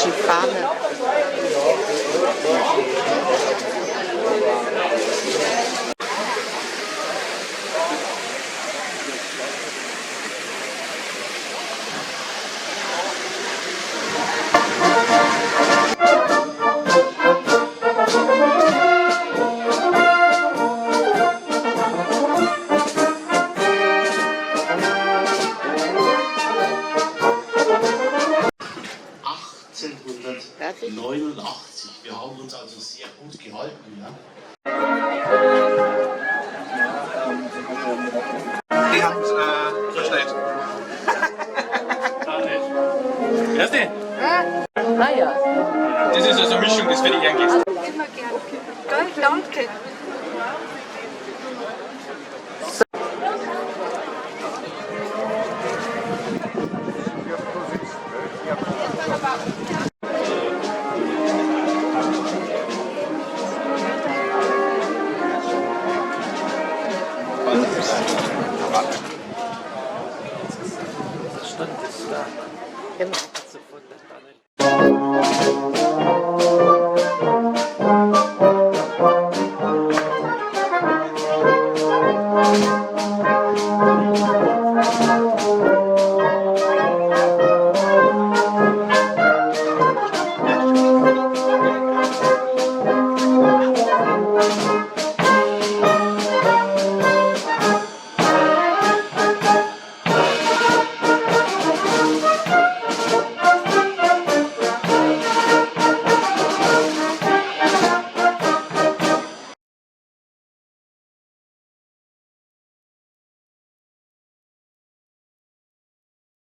Die Fahne. 1889. Wir haben uns also sehr gut gehalten. Ja? Die haben es verschneit. Grüß dich. Naja. Das ist also eine Mischung, das für die Ehrengäste. Immer gern. Gell, danke. Genau.